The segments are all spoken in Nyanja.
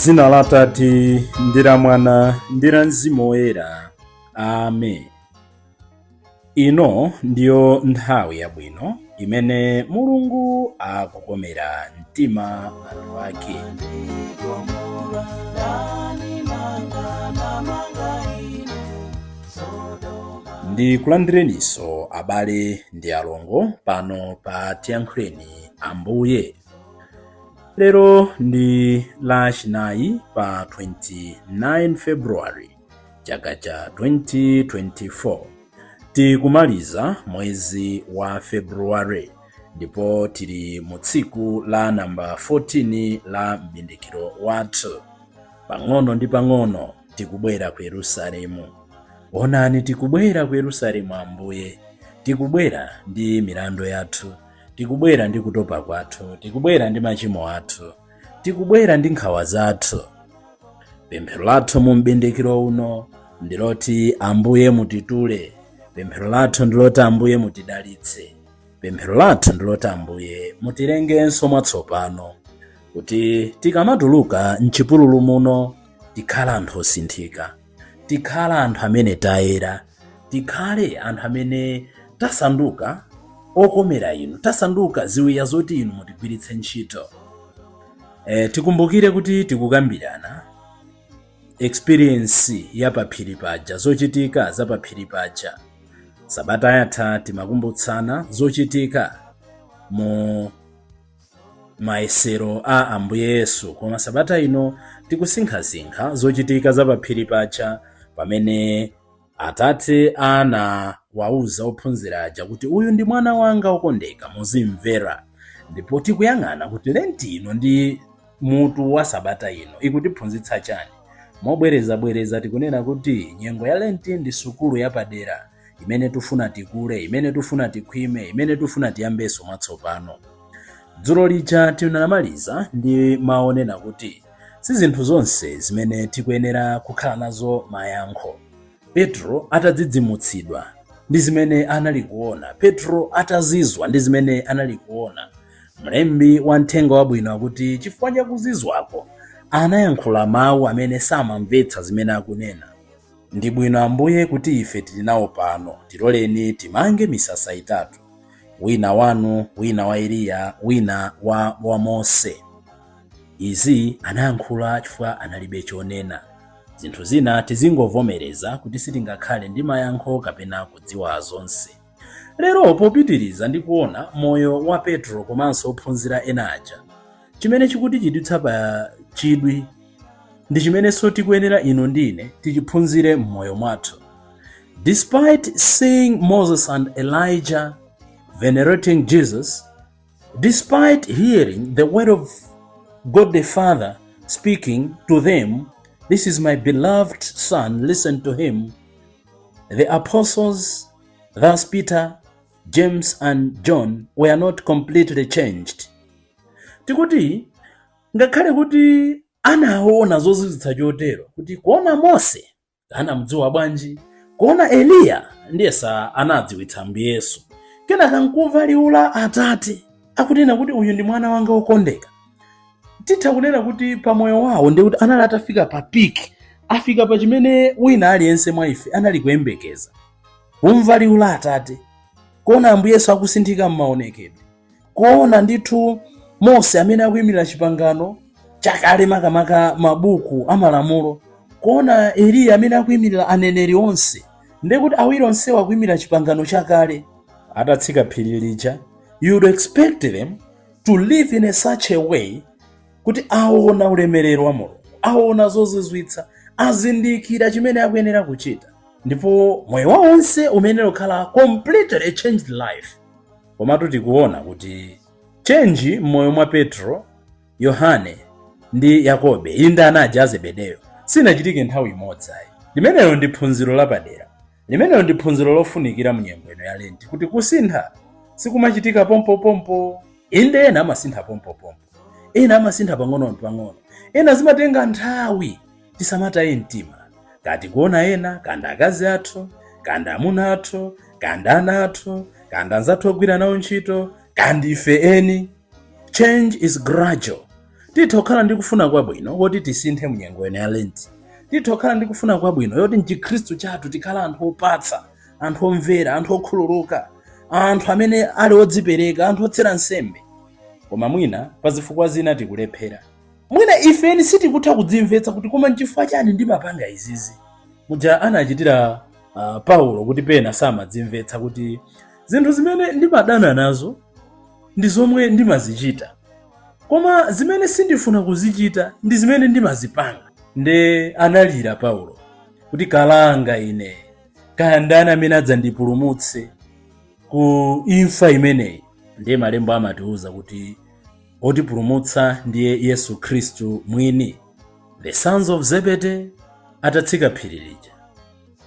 M'dzina la Atate ndi la Mwana ndi la Mzimu Woyera. Amen. Ino ndiyo nthawi yabwino imene Mulungu akukomera mtima anthu ake. Ndikulandireninso abale ndi alongo pano pa Tiyankhuleni Ambuye. Lero ndi Lachinayi pa 29 February chaka cha 2024. Tikumaliza mwezi wa February ndipo tili mu tsiku la namba 14 la m'bindikiro wathu. Pang'ono ndi pang'ono tikubwera ku Yerusalemu. Onani tikubwera ku Yerusalemu Ambuye, tikubwera ndi milandu yathu, tikubwera ndi kutopa kwathu, tikubwera ndi machimo athu, tikubwera ndi nkhawa zathu. Pemphero lathu mu m'bindikiro uno ndiloti Ambuye mutitule. Pemphero lathu ndiloti Ambuye mutidalitse. Pemphero lathu ndiloti Ambuye mutilengenso mwatsopano, kuti tikamatuluka mchipululu muno tikhala anthu osinthika, tikhala anthu amene tayera, tikhale anthu amene tasanduka okomera inu, tasanduka ziwiya zoti inu mutigwiritse ntchito. Tikumbukire kuti tikukambirana experience ya paphiri paja, zochitika za paphiri paja. Sabata yatha timakumbutsana zochitika mu mayesero a Ambuye Yesu, koma sabata ino tikusinkhasinkha zochitika za paphiri paja pamene Atate anawauza ophunzira aja kuti uyu ndi mwana wanga wokondeka, muzimvera. Ndipo tikuyang'ana kuti Lenti ino ndi mutu wa sabata ino ikutiphunzitsa chani. Mobwerezabwereza tikunena kuti nyengo ya Lenti ndi sukulu yapadera imene tifuna tikule, imene tifuna tikhwime, imene tifuna tiyambenso mwatsopano. Dzulo lija tinamaliza ndi mawu onena kuti si zinthu zonse zimene tikuyenera kukhala nazo mayankho. Petro atadzidzimutsidwa ndi zimene anali kuona, Petro atazizwa ndi zimene anali kuona, mlembi wa Mthenga Wabwino akuti chifukwa cha kuzizwako anayankhula mawu amene samamvetsa zimene akunena. Ndi bwino Ambuye kuti ife tili nawo pano, tiloleni timange misasa itatu, wina wanu, wina wa Eliya, wina wa Mose. Izi anayankhula chifukwa analibe chonena. Zinthu zina tizingovomereza kuti sitingakhale ndi mayankho kapena kudziwa zonse. Lero popitiriza ndi kuona moyo wa Petro komanso ophunzira ena aja, chimene chikutichititsa pa chidwi ndi chimenenso tikuyenera inu ndi ine tichiphunzire m'moyo mwathu. Despite seeing Moses and Elijah venerating Jesus, despite hearing the word of God the Father speaking to them, "This is my beloved Son, listen to him," the apostles, thus Peter, James and John, were not completely changed. Tikuti ngakhale kuti anaona zozizwitsa chotero, kuti kuona Mose anamdziwa bwanji, kuona Eliya ndiyesa anadziwitsa Ambuye Yesu, kenaka nkumva liwu la Atate akunena kuti uyu ndi mwana wanga wokondeka, titha kunena kuti pamoyo wawo ndi kuti anali atafika pa peak, afika pa chimene wina aliyense mwa ife anali kuyembekeza, kumva liwu la Atate, kuona Ambuye Yesu akusinthika m'maonekedwe, kuona ndithu Mose amene akuyimirira chipangano chakale, makamaka mabuku amalamulo, kuona Eliya amene akuyimirira aneneri onse, ndekuti awiri onsewo akuyimirira chipangano chakale. Atatsika phiri lija, you would expect them to live in a such a way kuti aona ulemerero wa Mulungu, aona zozizwitsa, azindikira chimene akuyenera kuchita, ndipo moyo wawo onse umenera kukhala completely changed life. Komatu tikuona kuti change m'moyo mwa Petro, Yohane ndi Yakobe, inde ana aja a Zebedeyo, sinachitike nthawi imodzi ayi. Limenelo ndi phunziro lapadera, limenelo ndi phunziro lofunikira mu nyengo ino ya Lenti, kuti kusintha sikumachitika pompopompo. Inde ena amasintha pompopompo, ena amasintha pang'ono-pang'ono, ena zimatenga nthawi. Tisamataye mtima kati kuona ena, kanda akazi athu, kanda amuna athu, kanda ana athu, kanda anzathu ogwira nawo ntchito, kandi ife eni. Change is gradual. Titha kukhala ndi kufuna kwabwino koti tisinthe munyengo ino ya Lent. Titha kukhala ndi kufuna kwabwino yoti mchikhristu chathu tikhala anthu opatsa, anthu omvera, anthu okhululuka, anthu amene ali odzipereka, anthu otsera nsembe. Koma mwina pa zifukwa zina tikulephera. Mwina ifeni sitikutha kudzimvetsa kuti koma nchifukwa chani ndimapanga izizi. Muja anachitira Paulo kuti pena samadzimvetsa kuti zinthu zimene ndimadana nazo ndi zomwe ndimazichita, koma zimene sindifuna kuzichita ndi zimene ndimazipanga. Nde analira Paulo kuti kalanga ine, kaya ndani amene adzandipulumutse ku imfa imeneyi. Ndiye malembo amatiuza kuti otipulumutsa ndiye Yesu Khristu mwini. The sons of Zebedee atatsika phiri lija,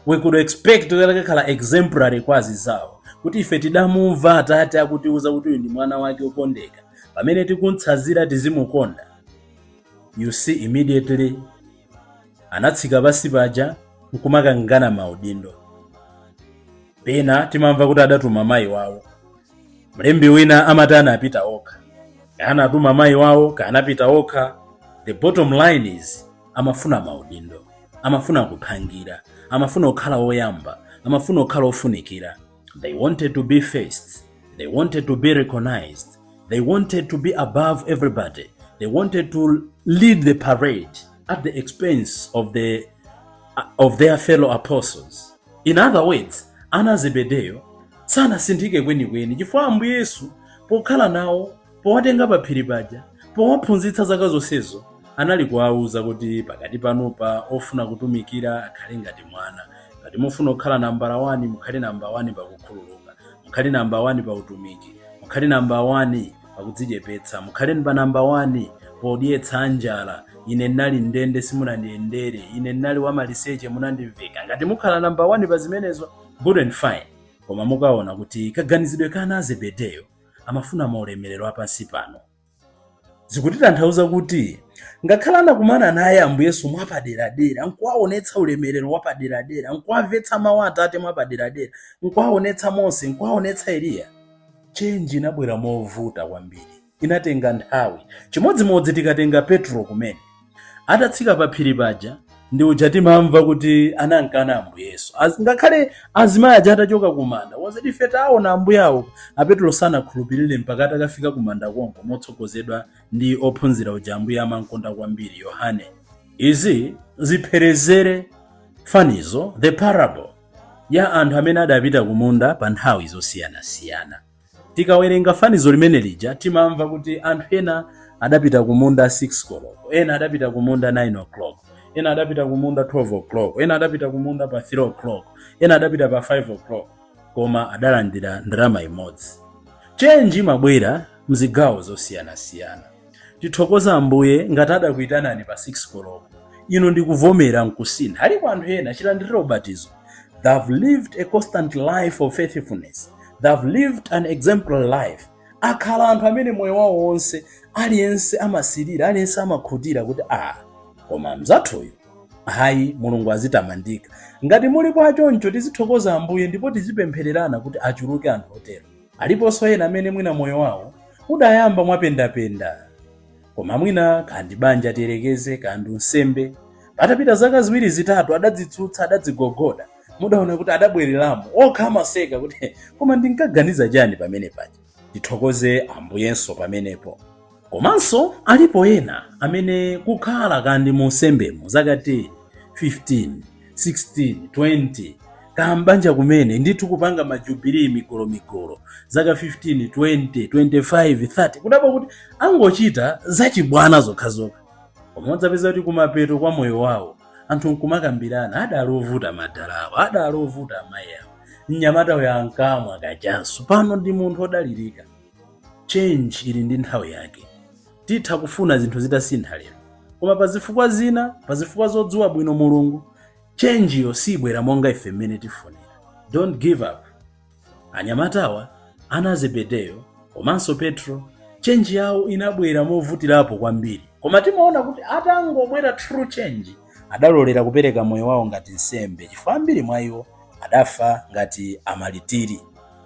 we could expect kuti akakhala exemplary kwa azizawo, kuti ife tidamumva Atate akutiuza kuti uyu ndi mwana wake wokondeka, pamene tikumtsanzira tizimukonda. You see, immediately anatsika pasi paja nkumakangana maudindo. Pena timamva kuti adatuma mayi wawo. Mlembi wina amati anapita okha. Anatuma mayi wawo, kanapita okha. The bottom line is amafuna maudindo, amafuna kuphangira, amafuna kukhala woyamba, amafuna kukhala ofunikira. They wanted to be first, they wanted to be recognized, they wanted to be above everybody, they wanted to lead the parade at the expense of their fellow apostles. In other words, ana Zebedeyo sanasinthike kwenikweni, chifukwa Ambuye Yesu pokhala nawo, powatenga pa phiri paja, powaphunzitsa zaka zonsezo, anali kuwawuza kuti pakati panopa ofuna kutumikira akhale ngati mwana. Ngati mufuna kukhala nambala 1, mukhale namba 1 pakukhululuka, mukhale namba 1 pa utumiki, mukhale namba 1 pakudzichepetsa, mukhale pa namba 1 podyetsa anjala. Ine ndinali ndende, simunandiyendere. Ine ndinali wamaliseche, munandiveka. Ngati mukhala namba 1 pa zimenezo, good and fine. Koma mukaona kuti kaganizidwe ka ana Zebedeyo, amafuna maulemerero apansi pano. Zikutitanthauza kuti ngakhale anakumana naye Ambuye Yesu mwapaderadera, nkuwaonetsa ulemerero wapaderadera, nkuwamvetsa mawu Atate mwapaderadera, nkuwaonetsa Mose, nkuwaonetsa Eliya, change inabwera movuta kwambiri, inatenga nthawi. Chimodzimodzi tikatenga Petro kumene atatsika pa phiri paja, ndi uja timamva kuti anankana Ambuye Yesu. Ngakhale azimayi aja atachoka kumanda wazati ife taona Ambuye awo, aPetro sanakhulupirire mpaka atakafika kumanda konko motsogozedwa ndi ophunzira uja Ambuye amankonda kwambiri, Yohane. Izi zipherezere fanizo, the parable ya anthu amene adapita kumunda pa nthawi zosiyanasiyana. Tikawerenga fanizo limene lija, timamva kuti anthu ena adapita kumunda 6 koloko, ena adapita kumunda 9 o'clock, ena adapita kumunda 12 o'clock, ena adapita kumunda pa 3 o'clock, ena adapita pa 5 o'clock, koma adalandira ndalama imodzi. Change imabwera mzigawo zosiyanasiyana. Tithokoza Ambuye ngati adakuyitanani pa 6 koloko, ino ndikuvomera nkusintha. Alipo anthu ena chilandirire ubatizo, they've lived a constant life of faithfulness, they've lived an exemplary life. Akhala anthu amene moyo wawo wonse aliyense amasirira, aliyense amakhutira kuti a koma mzathuyu hayi, Mulungu azitamandika. Ngati mulipo achoncho, tizithokoza Ambuye ndipo tizipemphererana kuti achuluke anthu otero. Aliponso ena amene mwina moyo wawo udayamba mwapendapenda, koma mwina kandi banja tiyerekeze, kandi unsembe, patapita zaka 2 3 adadzitsutsa, adadzigogoda, mudaona kuti adabwereramo okha, amaseka kuti koma ndinkaganiza chani pamene paja. Tithokoze Ambuyenso pamenepo. Komanso alipo ena amene kukhala kandi mu nsembemo zaka 10, 15, 16, 20, kambanja kumene ndithu kupanga majubilii migolomigolo zaka 15, 20, 25, 30, kudabwa kuti angochita zachibwana zokhazokha, koma udzapeza kuti kumapeto kwa moyo wawo anthu nkumakambirana, adali ovuta madalawo, adali ovuta amayi awo, mnyamata uyo ankamwa kachasu, pano ndi munthu odalirika. Change ili ndi nthawi yake. Titha kufuna zinthu zitasintha lero, koma pa zifukwa zina, pa zifukwa zodziwa bwino Mulungu, change iyo sibwera monga ife mmene tifunira. Don't give up. Anyamatawa, ana Zebedeyo komanso Petro, change yawo inabwera movutirapo kwambiri, koma timaona kuti atangobwera true change, adalolera kupereka moyo wawo ngati nsembe, chifukwa ambiri mwa iwo adafa ngati amalitiri.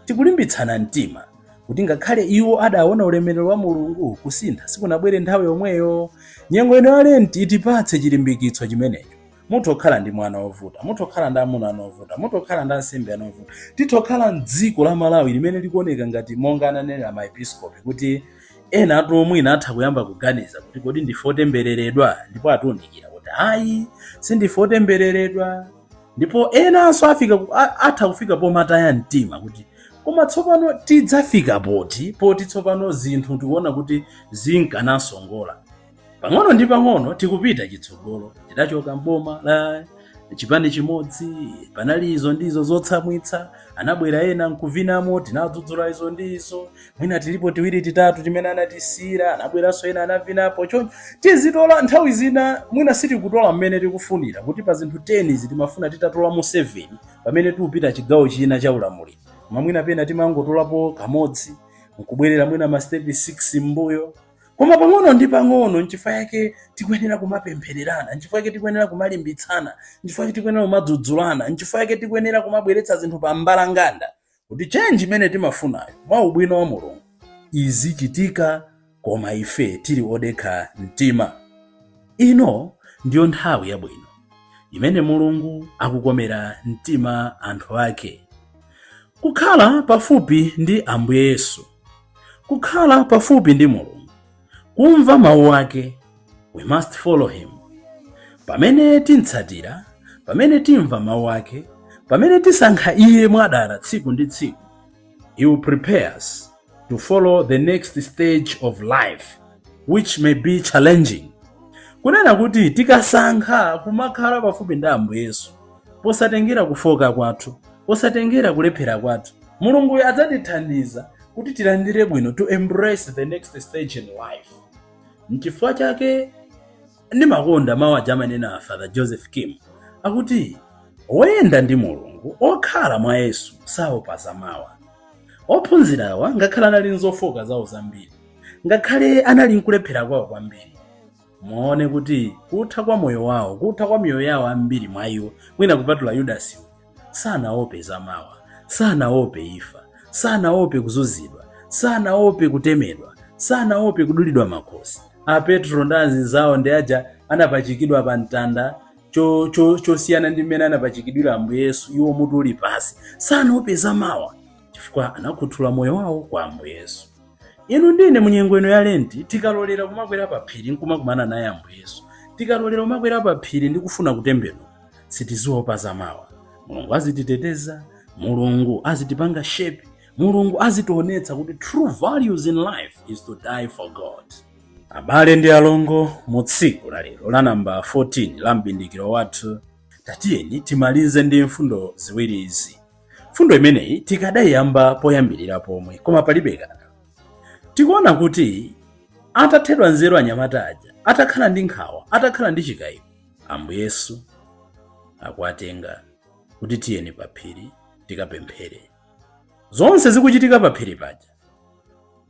Tikulimbitsana mtima Kuti ngakhale iwo adaona ulemerero wa Mulungu, kusintha sikunabwere nthawi yomweyo. Nyengo ino ya Lenti itipatse chilimbikitso chimenecho. Mutha kukhala ndi mwana wovuta, mutha kukhala ndi amuna anu ovuta, mutha kukhala ndi ansembe anu ovuta, titha kukhala mdziko la Malawi limene likuoneka ngati monga ananenera maepiskopi kuti ena atu mwina atha kuyamba kuganiza kuti kodi ndife otembereredwa, ndipo atiunikira kuti ayi, sindife otembereredwa. Ndipo enanso atha kufika pomataya mtima kuti koma tsopano tidzafika poti tsopano zinthu tikuona kuti zinkanasongola pang'ono ndi pang'ono, tikupita chitsogolo, tidachoka mboma la chipani chimodzi, panali izo ndizo zotsamwitsa, anabwera ena nkuvinamo, tinadzudzula izo ndizo, mwina tilipo tiwiri titatu timene anatisiyira, anabweranso ena anavinapo. Choncho tizitola nthawi zina mwina sitikutola mmene tikufunira, kuti pa zinthu 10 izi timafuna titatolamo 7 pamene tikupita chigawo china cha ulamuliro, koma mwina pena timangotolapo kamodzi nkubwerera mwina ma step 6 m'mbuyo. Koma pang'ono ndi pang'ono, nchifukwa yake tikuyenera kumapemphererana, nchifukwa yake tikuyenera kumalimbitsana, nchifukwa yake tikuyenera kumadzudzulana, nchifukwa yake tikuyenera kumabweretsa zinthu pa mbalanganda kuti change imene timafunayo mwa ubwino wa Mulungu izichitika, koma ife tili odekha mtima. Ino ndiyo nthawi yabwino imene Mulungu akukomera mtima anthu ake. Kukhala pafupi ndi Ambuye Yesu, kukhala pafupi ndi Mulungu, kumva mawu ake, we must follow him. Pamene timtsatira, pamene timva mawu ake, pamene tisankha iye mwadala tsiku ndi tsiku, he will prepare us to follow the next stage of life, which may be challenging. Kunena kuti tikasankha kumakhala pafupi ndi Ambuye Yesu, posatengera kufoka kwathu, posatengera kulephera kwathu, Mulungu adzatithandiza kuti tilandire bwino, to embrace the next stage in life. Nchifukwa chake ndimakonda mawu aja amanena Father Joseph Kim akuti woyenda ndi Mulungu, okhala mwa Yesu, saopa zamawa. Ophunzirawa, ngakhale anali nzofoka zawo zambiri, ngakhale anali nkulephera kwawo kwambiri, muone kuti kutha kwa moyo wawo, kutha kwa miyoyo yawo, ambiri mwa iwo, mwina kupatula Yudasi uja, sanaope zamawa, sanaope imfa, sanaope kuzunzidwa, sanaope kutemedwa, sanaope kudulidwa makhosi. A Petro ndi anzawo ndi aja anapachikidwa pa mtanda chosiyana ndi mmene anapachikidwira Ambuye Yesu, iwo mutu uli pasi. Sanaope zamawa chifukwa anakhuthula moyo wawo kwa Ambuye Yesu. Inu ndine, munyengo ino ya Lenti, tikalolera kumakwera pa phiri nkumakumana naye Ambuye Yesu, tikalolera kumakwera pa phiri ndi kufuna kutembenuka, sitiziopa zamawa. Mulungu azititeteza, Mulungu azitipanga shape, Mulungu azitionetsa kuti true values in life is to die for God. Abale ndi alongo, mu tsiku la lero la namba 14 la mbindikiro wathu, tatiyeni timalize ndi mfundo ziwiri izi. Mfundo imeneyi tikadayiyamba poyambirira pomwe, koma palibe kanthu. Tikuona kuti atathedwa nzeru anyamata aja, atakhala ndi nkhawa, atakhala ndi chikayiko, Ambuye Yesu akuwatenga kuti tiyeni pa phiri tikapemphere. Zonse zikuchitika pa phiri paja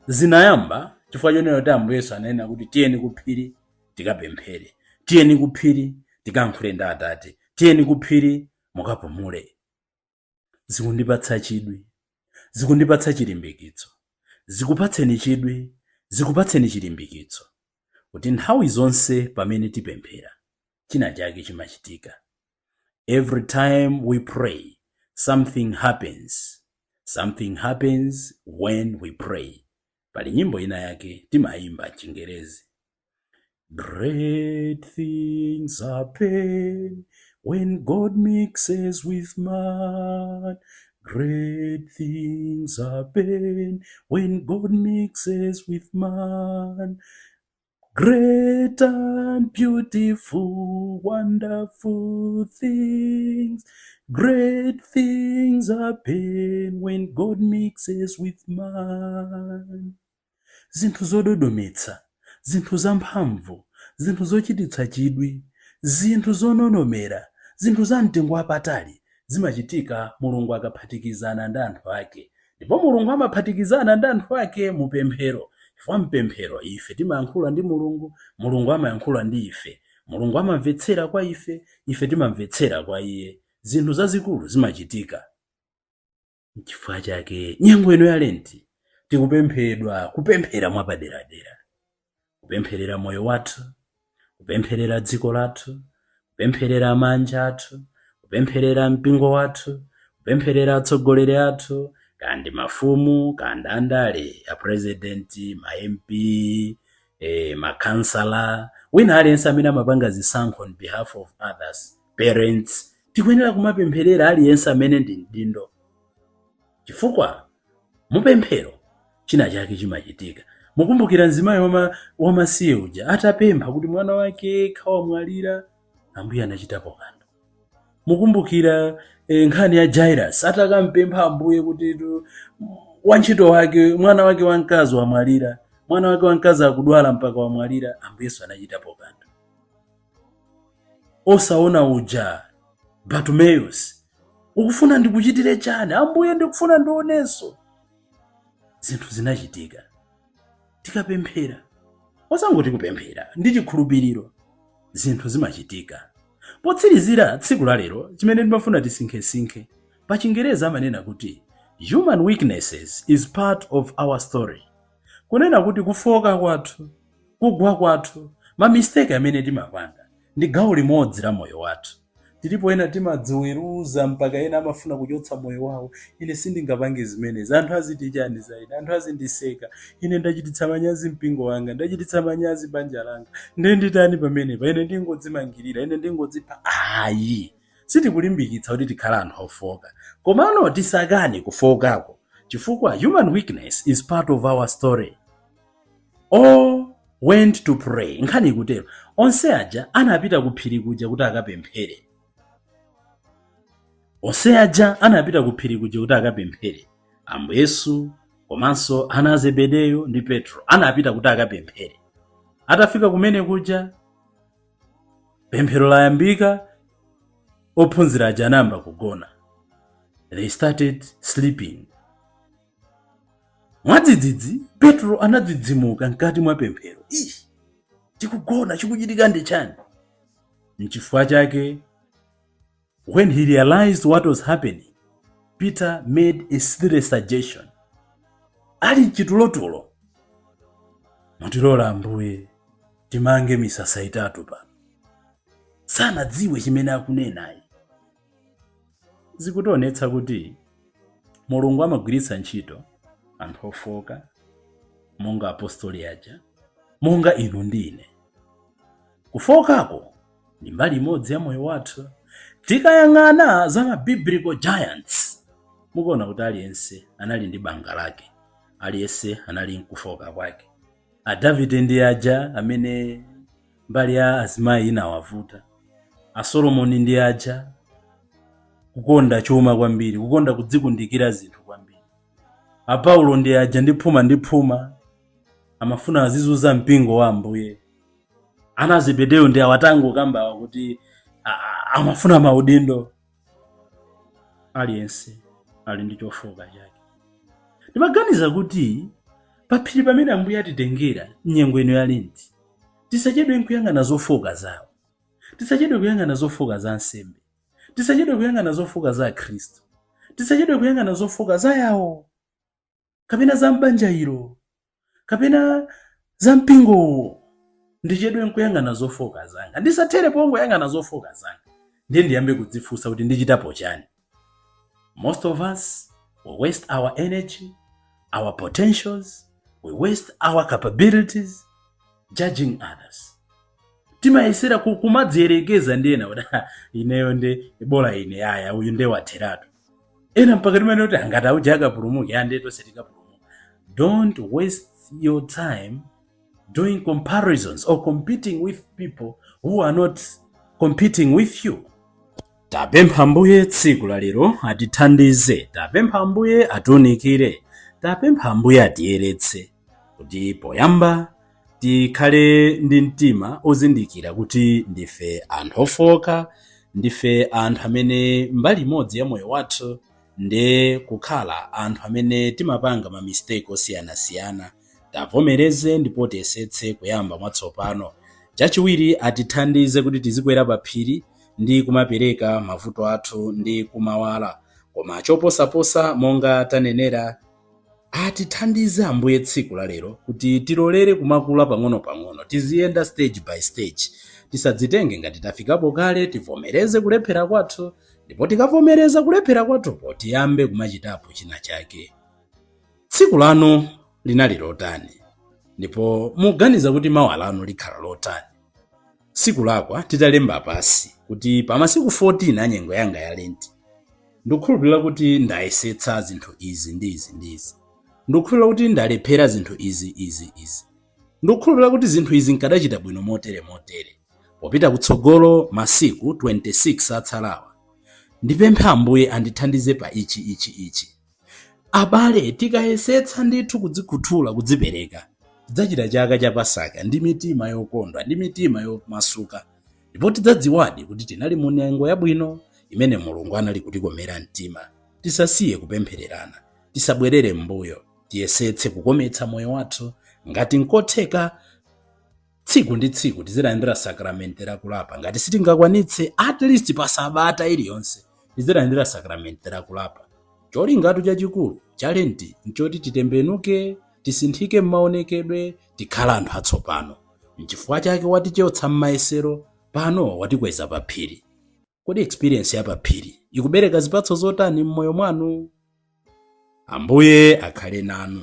zinayamba chifukwa chonena kuti Ambuye Yesu ananena kuti tiyeni ku phiri tikapemphere, tiyeni ku phiri tikayankhule ndi Atate, tiyeni ku phiri mukapumule. Zikundipatsa chidwi, zikundipatsa chilimbikitso, zikupatseni chidwi, zikupatseni chilimbikitso kuti nthawi zonse pamene tipemphera china chake chimachitika. Every time we pray, something happens. Something happens when we pray. Pali nyimbo ina yake timayimba Chingerezi: "Great things happen when God mixes with man. Great things happen when God mixes with man. Great and beautiful, wonderful things. Great things happen when God mixes with man." Zinthu zododometsa, zinthu zamphamvu, zinthu zochititsa chidwi, zinthu zononomera, zinthu za mtengo wapatali zimachitika Mulungu akaphatikizana ndi anthu ake. Ndipo Mulungu amaphatikizana ndi anthu ake mu pemphero, chifukwa mpemphero ife timayankhula ndi Mulungu, Mulungu amayankhula ndi ife, Mulungu amamvetsera kwa ife, ife timamvetsera kwa iye. Zinthu zazikulu zimachitika. Nchifukwa chake nyengo ino ya Lenti Tikupemphedwa kupemphera mwapaderadera, kupempherera moyo wathu, kupempherera dziko lathu, kupempherera mabanja athu, kupempherera mpingo wathu, kupempherera atsogoleri athu, kandi mafumu, kandi andale, apresidenti, ma MP, makhansala, wina aliyense amene amapanga zisankho on behalf of others, parents. Tikuyenera kumapempherera aliyense amene ndi mdindo, chifukwa mupemphero china chake chimachitika. Mukumbukira mzimayi wamasiye uja atapempha kuti mwana wake wamwalira, Ambuye anachitapo kanthu. Mukumbukira nkhani ya Jairus atakampempha Ambuye kuti wantchito wake, mwana wake wamkazi wamwalira, mwana wake wamkazi akudwala mpaka wamwalira, Ambuyesu anachitapo kanthu. Osaona uja Bartimaeus, "Ukufuna ndikuchitire chani?" "Ambuye, ndikufuna ndionenso." Zinthu zinachitika. Tikapemphera, osangoti kupemphera, ndi chikhulupiriro, zinthu zimachitika. Potsirizira tsiku la lero, chimene ndimafuna tisinkhesinkhe, pa Chingereza amanena kuti "human weaknesses is part of our story", kunena kuti kufoka kwathu, kugwa kwathu, ma mistake amene timapanga ndi gawo limodzi la moyo wathu. Tilipo ena timadziweruza mpaka ena amafuna kuchotsa moyo wawo. "Ine sindingapange zimenezi. Anthu aziti chani za ine? Anthu azindiseka. Ine ndachititsa manyazi mpingo wanga, ndachititsa manyazi banja langa. Ndiye nditani pamenepa? Ine ndingodzimangirira, ine ndingodzipha." Ayi, sitikulimbikitsa kuti tikhale anthu ofoka, komano tisakane kufokako, chifukwa human weakness is part of our story. All went to pray. Nkhani ikutero, onse aja anapita ku phiri kuja kuti akapemphere. Onse aja anapita ku phiri kuja kuti akapemphere, Ambuye Yesu komanso ana a Zebedeyo ndi Petro anapita kuti akapemphere. Atafika kumene kuja, pemphero layambika, ophunzira aja anayamba kugona. They started sleeping. Mwadzidzidzi Petro anadzidzimuka mkati mwa pemphero. "Ih, tikugona, chikuchitika ndi chani?" Nchifukwa chake when he realized what was happening, Peter made a serious suggestion ali mchitulotulo: "Mutilola Ambuye timange misasa itatu pano." Sanadziwe chimene akunenayi. Zikutionetsa kuti Mulungu amagwiritsa ntchito anthu ofoka monga apostoli aja, monga inu ndi ine. Kufokako ndi mbali imodzi ya moyo wathu. Tikayang'ana za ma biblical giants, mukuona kuti aliyense anali ndi banga lake, aliyense anali nkufoka kwake. A Davide ndi aja amene mbali ya azimayi inawavuta. A Solomoni ndi aja kukonda chuma kwambiri, kukonda kudzikundikira zinthu kwambiri. A Paulo ndi aja ndi phuma ndi phuma, amafuna azizuza mpingo wa Ambuye. Ana Zebedeyo ndi awatango kambawa kuti amafuna maudindo. Aliyense ali ndi chofoka chake. Ndimaganiza kuti paphiri pamene Ambuye atitengera mnyengo ino ya Lenti, tisachedwe nkuyang'ana zofoka zawo, tisachedwe kuyang'ana zofoka za ansembe, tisachedwe kuyang'ana zofoka za akhristu, tisachedwe kuyang'ana zofoka za yawo kapena za mbanja ilo kapena za mpingowo. Ndichedwe nkuyang'ana zofoka zanga, ndisathere pongoyang'ana zofoka zanga, ndiye ndiyambe kudzifunsa kuti ndichitapo chani. Most of us, we waste our energy, our potentials, we waste our capabilities judging others. Timayesera kumadziyerekeza ndi ena kuti, "Ah, ineyo ndi bola ine, aya uyu nde watheratu." Ena mpaka timene kuti angati auja akapulumuke, ande tonse tikapulumuka. Don't waste your time doing comparisons or competing with people who are not competing with you. Tapempha Ambuye tsiku la lero atithandize, tapempha Ambuye atiunikire, tapempha Ambuye atiyeretse, kuti poyamba tikhale ndi mtima ozindikira kuti ndife anthu ofoka, ndife anthu amene mbali imodzi ya moyo wathu ndi kukhala anthu amene timapanga ma mistake osiyanasiyana. Tavomereze ndipo tiyesetse kuyamba mwatsopano. Chachiwiri, atithandize kuti tizikwera pa phiri ndi kumapereka mavuto athu ndi kumawala. Koma choposaposa, monga tanenera, Atithandize Ambuye tsiku la lero kuti tilolere kumakula pang'ono-pang'ono, tiziyenda stage by stage, tisadzitenge ngati tafikapo kale. Tivomereze kulephera kwathu, ndipo tikavomereza kulephera kwathupo tiyambe kumachitapo china chake. Tsiku lanu linali lotani? Ndipo muganiza kuti mawa lanu likhala lotani? Sikulakwa titalemba pasi kuti pa masiku 14 a nyengo yanga ya Lenti, ndikukhulupirira kuti ndayesetsa zinthu izi ndi izi ndi izi, ndikukhulupirira kuti ndalephera zinthu izi, izi, izi, ndikukhulupirira kuti zinthu izi nkadachita bwino motere motere. Popita kutsogolo masiku 26 atsalawa, ndipemphe Ambuye andithandize pa ichi, ichi, ichi. Abale, tikayesetsa ndithu kudzikhuthula, kudzipereka, tidzachita chaka cha Pasaka ndi mitima yokondwa ndi mitima yomasuka, ndipo tidzadziwadi kuti tinali mu nyengo yabwino imene Mulungu anali kutikomera mtima. Tisasiye kupemphererana, tisabwerere m'mbuyo, tiyesetse kukometsa moyo wathu. Ngati nkotheka, tsiku ndi tsiku tizilandira sakramenti lakulapa. Ngati sitingakwanitse, at least pa sabata iliyonse tizilandira sakramenti lakulapa. Cholingatu chachikulu cha Lenti nchoti titembenuke, tisinthike m'maonekedwe, tikhale anthu atsopano. Nchifukwa chake watichotsa m'mayesero, pano watikweza pa phiri. Kodi experience ya pa phiri ikubereka zipatso zotani m'moyo mwanu? Ambuye akhale nanu.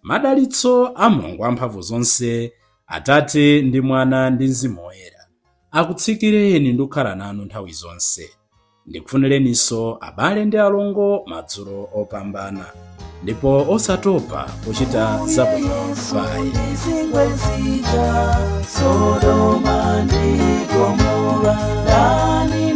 Madalitso a Mulungu amphamvu zonse, Atate ndi Mwana ndi Mzimu Woyera, akutsikireni ndi kukhala nanu nthawi zonse. Ndikufunireninso, abale ndi alongo, madzulo opambana ndipo osatopa kuchita zabwino. Bye. Zingwe zija, Sodoma ndi Gomora, ndani.